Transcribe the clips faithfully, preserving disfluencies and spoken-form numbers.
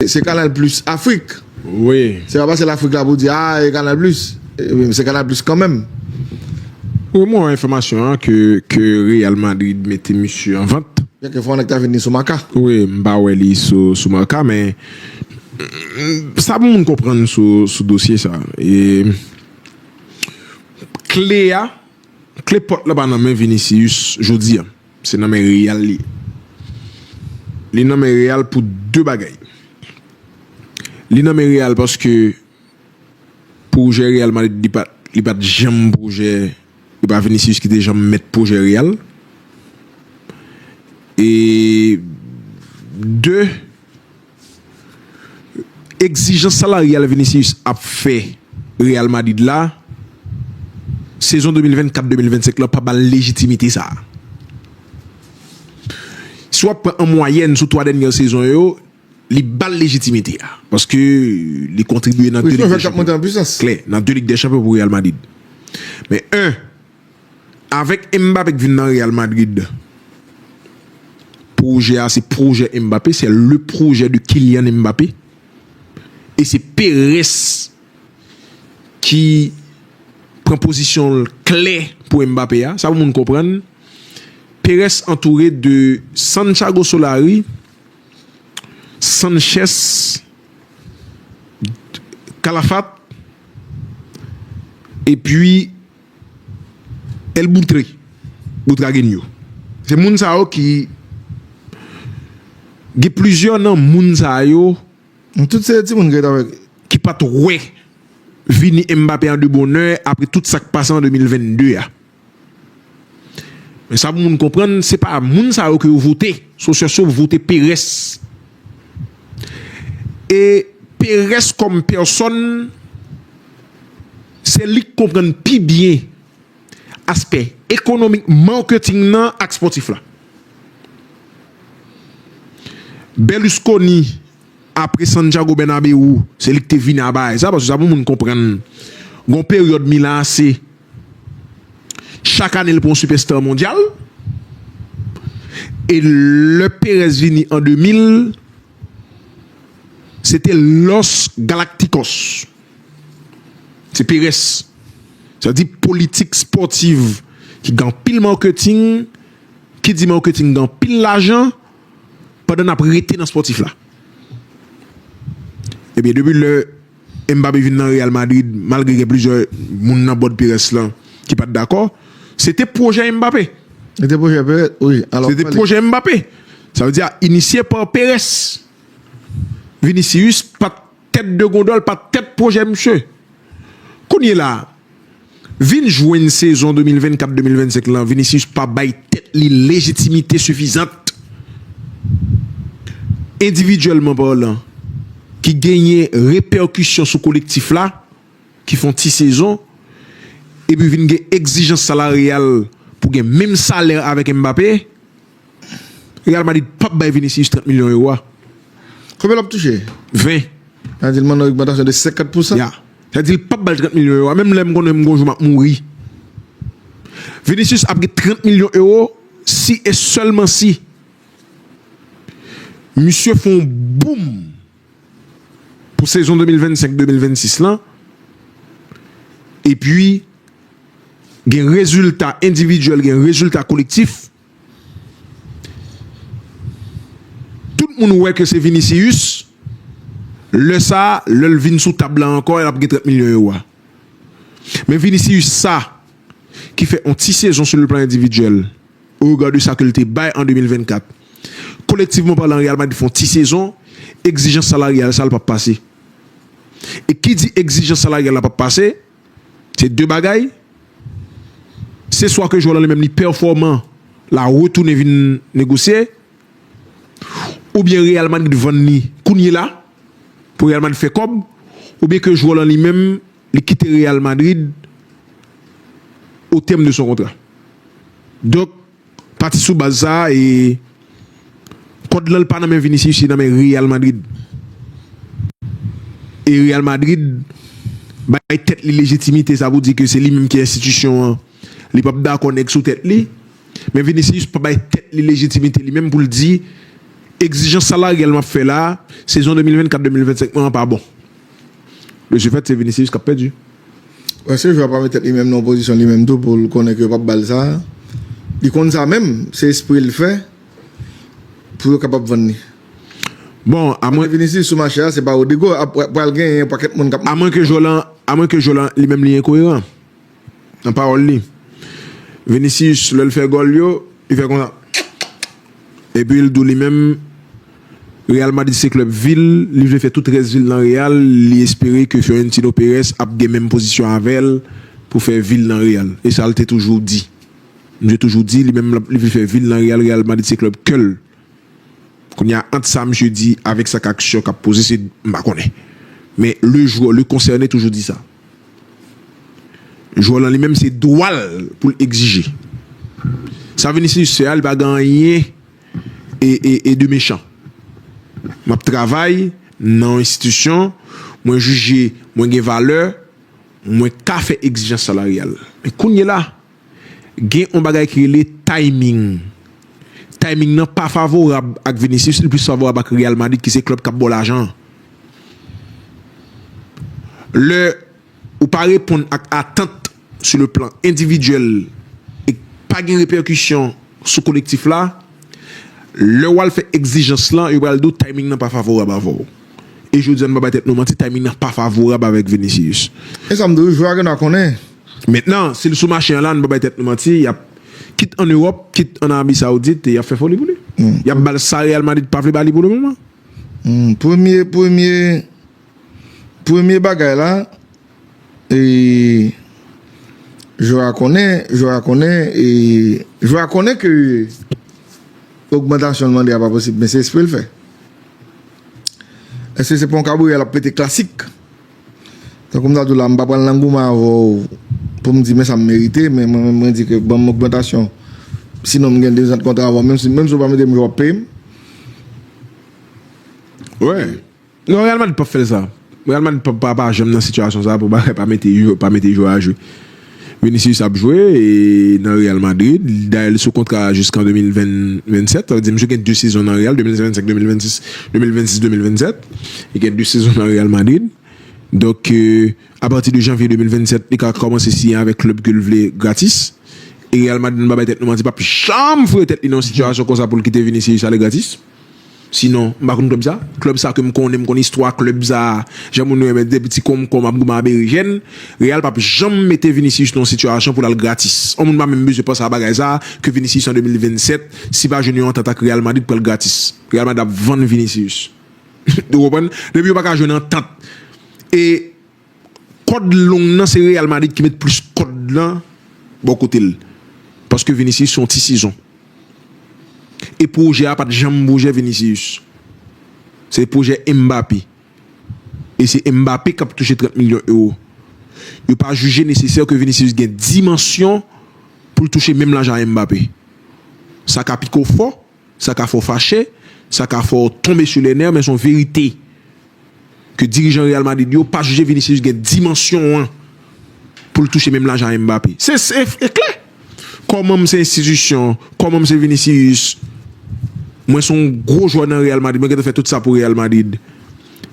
E se Kanal Plis Afrik. Wi. Se pa paske l Afrik la pou di, ah, e Kanal Plis. Ebyen, se Kanal Plis kanmenm. Wi, mwen wè enfòmasyon an ke, ke Real Madrid mete misye an vant. Byen ke fò nèg ta vin li sou Maka. Wi, m pa wè li sou, sou Maka, men mm, sa pou moun konprann sou, sou dosye sa. E, kle a, kle pòt la pa nan men Vinicius jodi a. Se nan men Real li. Li nan men Real pou de bagay. Li nan men Real paske pwojè Real Madrid li pa li pa t janm pwojè, li pa Vinicius ki te janm mèt pwojè Real. E de, egzijans salaryal Vinicius ap fè Real Madrid la, sezon de mil vennkat de mil vennsenk la pa ba l lejitimite sa a. Si w ap pran an mwayèn sou twa dènye sezon yo, li ba l lejitimite a. Paske li kontribye nan de Lig dè Chanpyon. Klè, nan de Lig dè Chanpyon pou Real Madrid. Men, en, avèk Mbappé k vin nan Real Madrid, pwojè a se pwojè Mbappé, c'est le projet de Kylian Mbappé. E se Perez ki pran pozisyon l klè pou Mbappé a. Sa pou moun konprann. Perez antoure de Santiago Solari, Sanchez, Calafat, epi El Butre, Butragueño. Se moun sa yo ki gen plizyè nan moun sa yo Tout se timoun ki ret avèk. Ki pa t wè vini Mbappé an de bonè apre tout sa k pase an de mil vennde a. Men sa pou moun konprann, se pa moun sa yo ke yo vote. Sosyo yo vote Perez. E Perez kòm pèsòn, se li k konprann pi byen aspè ekonomik, marketing nan ak spòtif la. Berlusconi, apre Santiago Bernabéu, se li ki te vini a bagay sa, paske sa pou moun konprann. Gon peryòd Milan A C, chak ane l pran yon sipèsta mondyal. E lè Perez vini an de mil, se te Los Galacticos. Se Perez. Sa di politik spòtiv ki gen anpil marketing, ki di marketing gen anpil lajan, pandan n ap rete nan spòtif la. Ebyen, depi lè Mbappé vin nan Real Madrid, malgre gen plizyè moun nan bòd Perez lan ki pa t dakò, se te pwojè Mbappé. Se te pwojè Perez, wi. Alò, se te pwojè Mbappé. Sa vle di, inisye pa Perez. Vinicius pa t tèt de gondòl, pa t tèt pwojè misye. Kounye la, vin jwenn sezon de mil vennkat de mil vennsenk lan, Vinicius pa bay tèt li lejitimite sifizant, endividyèlman palan, ki genyen repèkisyon sou kolektif la, ki fè yon ti sezon, epi vin gen egzijans salaryal pou gen menm salè avèk Mbappé, Real Madrid p ap bay Vinicius trant milyon ewo a. Konbyen l ap touche? Ven. Sa di l mande yon ogmantasyon de senkant pousan? Ya. Sa di l p ap ba l trant milyon ewo a. Menm lè m konnen m gon jou m ap mouri. Vinicius ap gen trant milyon ewo si e sèlman si misye fè yon boom pou sezon de mil vennsenk de mil vennsis lan. Epi, gen rezilta endividyèl, gen rezilta kolektif. Tout moun wè ke se Vinicius. Lè sa, lè l vin sou tab la ankò, l ap gen trant milyon ewo a. Men Vinicius sa, ki fè yon ti sezon sou le plan endividyèl, o rega de sa ke l te bay an de mil vennkat. Kolektivman palan, Real Madrid fè yon ti sezon, egzijans salaryal sa, l p ap pase. E ki di egzijans salaryal la p ap pase, se de bagay. Se swa ke jwè lan li menm li pèfòman, l a retounen vin negosye, oubyen Real Madrid vann li kounye la, pou Real Madrid fè kòb, oubyen ke jwè lan li menm, li kite Real Madrid au terme de son contrat. Donk, pati sou baz sa a, e kòd lan l pa nan men Vinicius, li nan men Real Madrid. E Real Madrid bay tèt li lejitimite, sa pou di ke se li menm ki enstitisyon an, li p ap dakò nèg sou tèt li. Men Vinicius pa bay tèt li lejitimite li menm pou l di, Egzijans salaryal m ap fè la, sezon de mil vennkat de mil vennsenk mwen an pa bon. De ce fait, se Vinicius k ap pèdi. Wè, se jwè a pa met tèt li menm nan yon pozisyon li menm tou pou l konnen ke yo p ap ba l sa. Li konn sa menm, se espre l fè pou yo kapab vann li. Bon, amwen, Vinicius sou mache a, se pa Rodrygo ap pral genyen yon pakèt moun k ap. Amwen ke jwè lan, amwen ke jwè lan li menm li enkoeran nan pawòl li. Vinicius, lè l fè gòl yo, li fè konsa. Epi l di w li menm, Real Madrid se klèb vil, li vle fè tout rès vil nan Real, li espere ke Florentino Perez ap gen menm pozisyon avè l pou fè vil nan Real. E sa l te toujou di. Misye toujou di, li menm l ap- li vle fè vil nan Real, Real Madrid se klèb kè l. Kounye a, ant sa misye di avèk sa k aksyon k ap poze, se m pa konnen. Men le joueur, le concerné toujou di sa. Jwè lan li menm se dwa l pou l egzije. Sa Vinicius fè a, li pa gen anyen e, e, e de mechan. M ap travay nan yon enstitisyon, mwen jije, mwen gen valè, mwen ka fè egzijans salaryal. Men kounye la, gen yon bagay ki rele timing. Timing nan pa favorab ak Vinicius, li plis favorab ak Real Madrid ki se klèb k ap ba w lajan an. Lè ou pa reponn ak atant sou le plan endividyèl e pa gen repèkisyon sou kolektif la, lè w al fè egzijans lan, yo pral di w timing nan pa favorab avè w. E jodi a, nou pa bay tèt nou manti, timing nan pa favorab avèk Vinicius. E sa m di w, jwè a gen dwa konnen. Mentnan, si l sou mache an la, nou pa bay tèt nou manti, y ap, kit ann Ewòp, kit ann Arabi Sawoudit, y ap fè foli pou li. Y ap ba l sa Real Madrid pa vle ba li pou le moman. Hmm, premye, premye, premye bagay la, e, jwè a konnen, jwè a konnen, e, jwè a konnen ke ogmantasyon l mande a pa posib, men se espre l fè. Èske se pa yon kabwiyè l ap pete klasik? Tankou m ta di w la, m pa pral nan goumen avè w pou m di men sa m merite, men mwen menm mwen di ke ban m ogmantasyon. Sinon m gen de zan kontra avè w, menm si, menm si w pa mete m jwe w ap peye m. Wè. Non, Real Madrid p ap fè l sa. Real Madrid pa, pa, pa janm nan sitiyasyon sa pou bagay pa mete jwè, pa mete jwè a jwe. Vinicius ap jwe e nan Real Madrid. Dayè, li sou kontra jiskan de mil vennsèt. Sa vle di, misye gen de sezon nan Real, de mil vennsenk, de mil vennsis, de mil vennsis, de mil vennsèt. Li gen de sezon nan Real Madrid. Donk, euh, apati de janvye de mil vennsèt, li ka kòmanse siyen avèk klèb ke l vle gratis. E Real Madrid, nou pa bay tèt nou manti, p ap janm foure tèt li nan yon sitiyasyon konsa pou l kite Vinicius ale gratis. Sinon, m pa konn klèb sa. Klèb sa ke m konnen, m konn istwa klèb sa. Jan moun yo renmen depi ti konm konm ap goumen a berejèn. Real p ap janm mete Vinicius nan yon sitiyasyon pou l al gratis. Yon moun pa menm bezwen panse a bagay sa, ke Vinicius an de mil vennsèt, si pa jwenn yon antant ak Real Madrid, pral gratis. Real Madrid ap vann Vinicius. Ou konprann? Depi yo pa ka jwenn antant. E kòd long nan, se Real Madrid ki met plis kòd lan bò kote l. Paske Vinicius se yon ti sezon. E pwojè a pa t janm pwojè Vinicius. Se pwojè Mbappé. E se Mbappé k ap touche trant milyon ewo. Yo pa jije nesesè ke Vinicius gen dimansyon pou l touche menm lajan a Mbappé. Sa ka pike w fò, sa ka fè w fache, sa ka fè w tonbe sou lè nè, men se yon verite. Ke dirijan Real Madrid yo pa jije Vinicius gen dimansyon an pou l touche menm lajan a Mbappé. Se, se, e klè. Kòman m se enstitisyon, kòman m se Vinicius, mwen se yon gwo jwè nan Real Madrid, mwen gentan fè tout sa pou Real Madrid.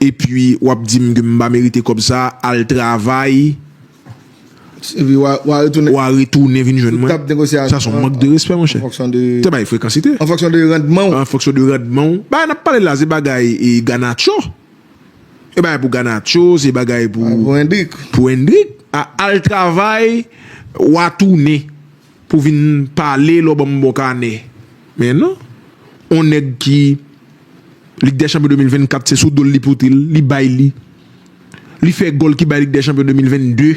Epi w ap di m ke m pa merite kòb sa, al travay, Epi w a, w a retounen. W a retounen vin jwenn mwen. Sa se yon mank de respè, monchè. Se bay frekansite. An fonksyon de randman w. An fonksyon de randman w. Bagay n ap pale la, se bagay e Garnacho. E bagay pou Garnacho, se bagay pou. Pou Endrick. Pou Endrick. A, al travay, w a tounen pou vin pale, lè w ban m bon kanè. Men non. On nèg ki Lig dè Chanpyon de mil vennkat, se sou do l li pote l, li bay li. Li fè gòl ki bay Lig dè Chanpyon de mil vennde.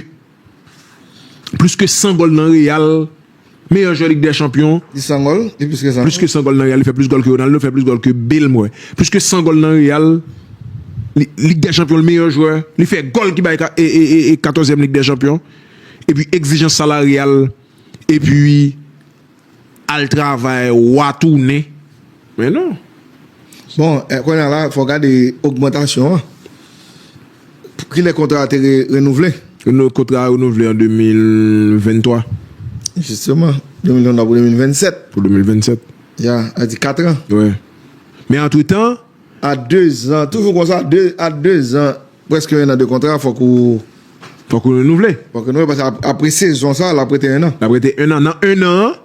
Plis ke san gòl nan Real. Meyè jwè Lig dè Chanpyon. Li san gòl, li plis ke san. Plis ke san gòl nan Real, li fè plis gòl ke Ronaldo, fè plis gòl ke Bale, m wè. Plis ke san gòl nan Real. Li, Lig dè Chanpyon, l meyè jwè. Li fè gòl ki bay ka, e, e, e, e katòzyèm Lig dè Chanpyon. Epi egzijans salaryal. Epi al travay, w a tounen. Men non. Bon, eh, kounye a la, fò w gade ogmantasyon an. Kilè kontra a te re, renouvle? Nou, kontra a renouvle an de mil venntwa. Jisteman, de mil venntwa pou de mil vennsèt. Pou de mil vennsèt. Ya, a di kat an. Wi. Men antretan, a de zan, toujou konsa, de, a de zan, prèske en an de kontra, fòk ou, fòk ou renouvle. Fòk ou renouvle, paske ap- apre sezon sa, l ap rete en an. L ap rete en an. Nan en an,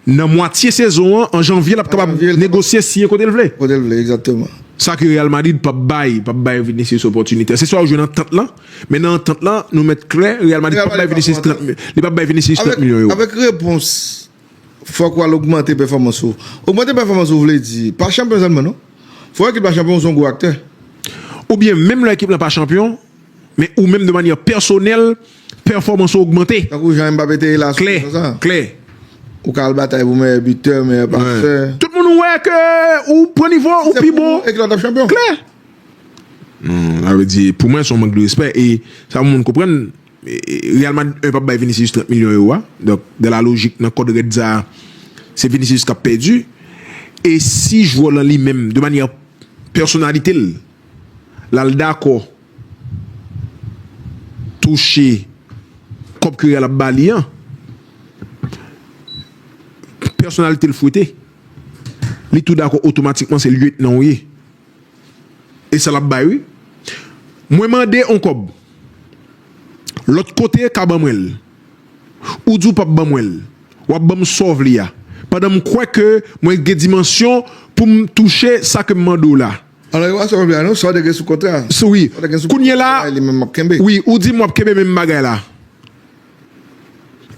nan mwatye sezon an, an janvye, l ap kapab negosye, siyen kote l vle. Kote l vle, egzakteman. Sa ke Real Madrid p ap bay, p ap bay Vinicius opòtinite. Se swa yo jwenn antant lan, men nan antant lan, nou mèt klè, Real Madrid p ap bay Vinicius trant, li p ap bay Vinicius trant milyon ewo. Avèk repons, fòk w al ogmante pèfòmans ou. Ogmante pèfòmans ou vle di, pa chanpyon sèlman, non. Fò ekip la chanpyon, ou se yon gwo aktè. Oubyen, menm lè ekip lan pa chanpyon, men ou menm de manyè pèsonèl, pèfòmans ou ogmante. Tankou jan Mbappé te ye la sou sezon sa. Klè, klè. Ou ka al batay pou meyè bitè, meyè pasè. Tout moun wè ke ou pran nivo, ou pi bon. Se pou ou, ekip la t ap chanpyon. Klè. Non, sa vle di, pou mwen, se yon mank de respè. E sa pou moun konprann, e, e, Real Madrid, un, p ap bay Vinicius trant milyon ewo a. Donk, dans la logique, nan kòd rèd sa, se Vinicius k ap pèdi. E si jwè lan li menm, de manyè pèsonalite l, l al dakò touche kòb ke Real ap ba li an, pèsonalite l fwete. Li tou dakò otomatikman, se lyetnan w ye. E sa l ap bay, wi. Mwen mande on kòb. Lòt kote ka ban mwen l. Ou di w p ap ban mwen l. W ap ban m sa w vle a. Pandan m kwè ke mwen gen dimansyon pou m touche sa ke m mande w la. Alò, e pa sa w vle a, non, sa w te gen sou kontra. Wi. Sa w te gen sou kontra, li menm m ap kenbe. Wi, ou di m w ap kenbe menm bagay la.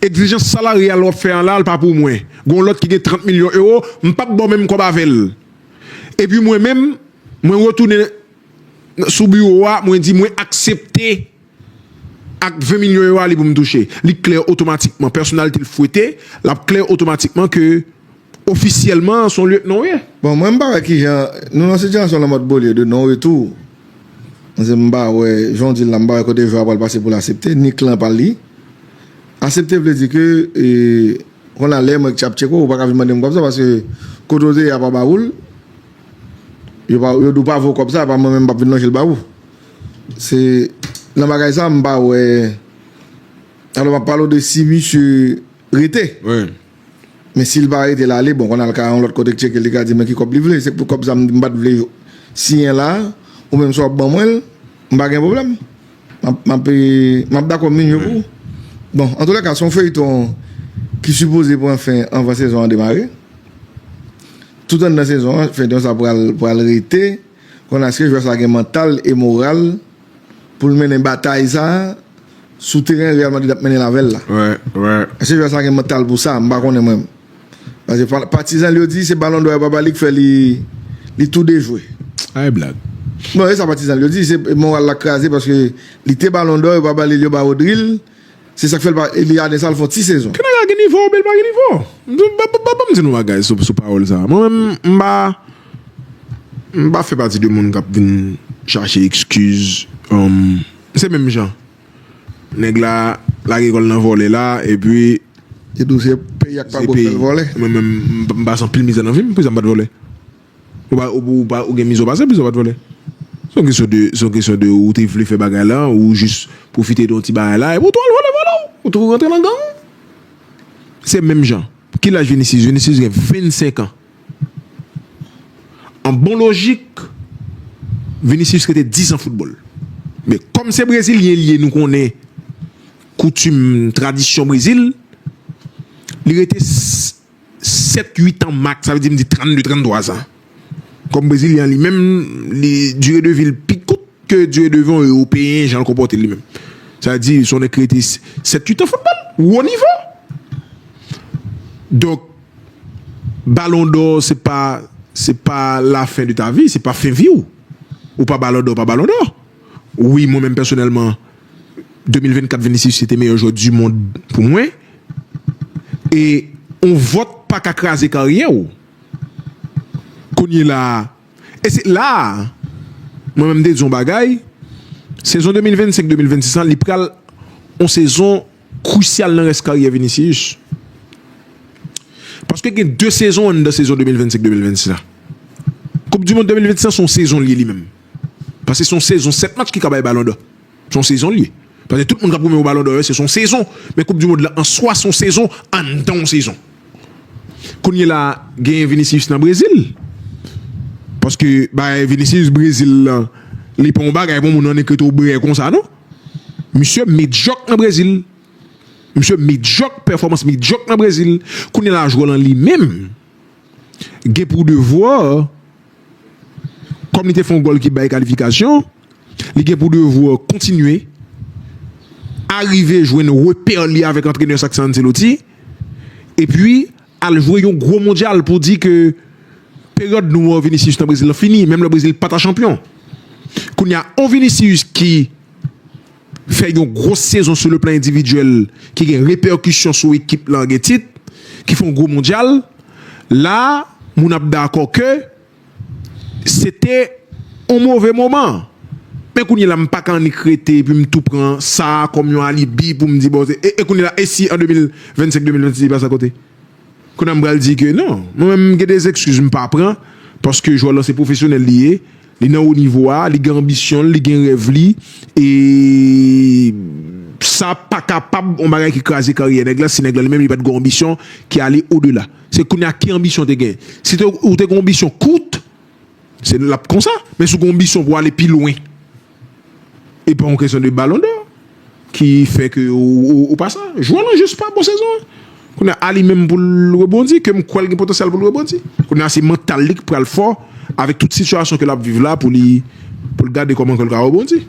Egzijans salariyal w ap fè an la, l pa pou mwen. Gon lòt ki gen trant milyon ewo, m p ap ba w menm kòb avè l. Epi mwen menm, mwen retounen sou biwo a, mwen di mwen aksepte ak ven milyon ewo a li pou m touche. Li klè otomatikman, pèsonalite l fwete, l ap klè otomatikman ke ofisyèlman, se yon lyetnan w ye. Bon, mwen m pa wè kijan, nou nan sitiyasyon lanmòt Beaulieu de non retou. Paske m pa wè, jan w di l la, m pa wè kote jwè a pral pase pou l aksepte, ni klan pa l li. Aksepte vle di ke, e, kounye a lè mwen k ap tcheke w, ou pa ka vin mande m kòb sa, paske kote w te ye a pa ba ou l. Yo pa, yo di w pa vo kòb sa, e pa mwen menm m p ap vin lonje l ba ou. Se, nan bagay sa, m pa wè. Alò, m ap pale w de si misye rete. Wi. Men si l pa rete l ale, bon, kounye a l ka yon lòt kote k tcheke l, li ka di men ki kòb li vle. Se pou kòb sa m di m pa t vle siyen la, ou menm si w ap ban mwen l, m pa gen pwoblèm. M ap, m ap, e, m ap dakò m ninyo pou ou. Bon, antoulèka, se yon feyton ki sipoze pran fen anvan sezon an demare. Tout anndan sezon an, feyton sa pral, pral rete. Kounye a, èske jwè sa gen mantal e moral pou l mennen batay sa sou teren Real Madrid ap mennen l avè l la? Èske jwè sa gen mantal pou sa? M pa konnen mwen. Paske pa- patizan l yo di se Balon dò yo pa ba li k fè li, li tou dejwe. Ay blag. Bon, e sa patizan l yo di, se moral la k kraze paske li te Balon dò, yo pa ba li l, yo ba Rodri l. Se sa k fè l pa, e li ane sa l fè yon ti sezon. Ke nèg la gen nivo oubyen l pa gen nivo? M di, ba- ba- ba- Ban m di nou bagay sou, sou pawòl sa. Mwen menm, m pa, m pa fè pati de moun k ap vin chache ekskiz. Se menm jan. Nèg la lage kò l nan vòlè la, epi. Li di w se peyi a k pa bon fè l vòlè. Mwen menm, m, m pase anpil mizè nan vi m, poukisa m pa t vòlè? Ou pa, ou, ou pa, ou gen mizè w pase, poukisa w pa t vòlè? Se yon kesyon de, se yon kesyon de ou te vle fè bagay la, ou jis pwofite de yon ti bagay la, epi ou tou al vòlè, vòlè, ou tou rantre nan gang. Se menm jan. Ki laj Vinicius? Vinicius gen vennsenk an. An bon lojik, Vinicius rete dis an foutbòl. Men kòm se brezilyen li ye, nou konnen koutim, tradisyon Brezil, li rete s- sèt, uit an max, sa vle di m di trannde, tranntwa zan. Kòm brezilyen an li menm, li dire de vi l pi kout ke dire de vi yon ewopeyen, jan l konpòte l li menm. Sa vle di, se yon nèg ki rete sèt, uit an foutbòl, wo nivo. Donk, Balon dò, se pa, se pa la fin de ta vie, se pa fen vi w. Ou pa Balon dò, ou pa Balon dò. Wi, mwen menm pèsonèlman, de mil vennkat Vinicius se te meyè jwè di mond pou mwen. E yon vòt pa ka kraze karyè w. Kounye la a, e se la a, mwen menm m te di yon bagay, sezon de mil vennsenk de mil vennsis lan, li pral yon sezon krisyal nan rès karyè Vinicius. Paske gen de sezon anndan sezon de mil vennsenk de mil vennsis la. Koup di mond de mil vennsis lan se yon sezon l ye li menm. Paske se yon sezon sèt match ki ka bay Balon dò. Se yon sezon l ye. Paske tout moun k ap goumen pou Balon dò yo, se yon sezon. Men Koup di mond lan an swa, se yon sezon anndan yon sezon. Kounye la, genyen Vinicius nan Brezil. Paske bagay Vinicius Brezil lan, li pa yon bagay pou moun annik rete obrè konsa, non. Misye medyòk nan Brezil. Misye medyòk, pèfòmans medyòk nan Brezil. Kounye a la, jwè lan li menm gen pou devwa, kòm li te fè yon gòl ki bay kalifikasyon, li gen pou devwa kontinye arive jwenn repè li avèk antrenè Saxo Ancelotti, epi al jwe yon gwo mondyal pou di ke peryòd nou an Vinicius nan Brezil lan fini, menm lè Brezil pa ta chanpyon. Kounye a, yon Vinicius ki fè yon gwo sezon sou le plan endividyèl, ki gen repèkisyon sou ekip lan, gen tit, ki fè yon gwo mondyal, la, moun ap dakò ke se te yon move moman. Men kounye a la, m pa ka annik rete, epi m tou pran sa kòm yon alibi pou m di, bon, e, e kounye a la, e si an de mil vennsenk, de mil vennsis, li pase a kote? Kounye a m pral di ke non. Mwen menm, m gen de ekskiz m pa pran, paske jwè lan se pwofesyonèl li ye, li nan wo nivo a, li gen anbisyon l, li gen rèv li, e sa pa kapab yon bagay ki kraze karyè nèg la, si nèg la li menm li pa t gen anbisyon ki ale odela. Se kounye a ki anbisyon te gen. Si te, ou te gen anbisyon kout, se l ap konsa. Men si w gen anbisyon pou ale pi lwen, e pa yon kesyon de Ballon d'Or ki fè ke ou, ou, ou pa sa. Jwè lan jis pa bon sezon an. Kounye a, li menm pou l rebondi, ke m kwè l gen potansyèl pou l rebondi. Kounye a, se mantal li ki pral fò avèk tout sitiyasyon ke l ap viv la pou li, pou l gade kòman ke l ka rebondi.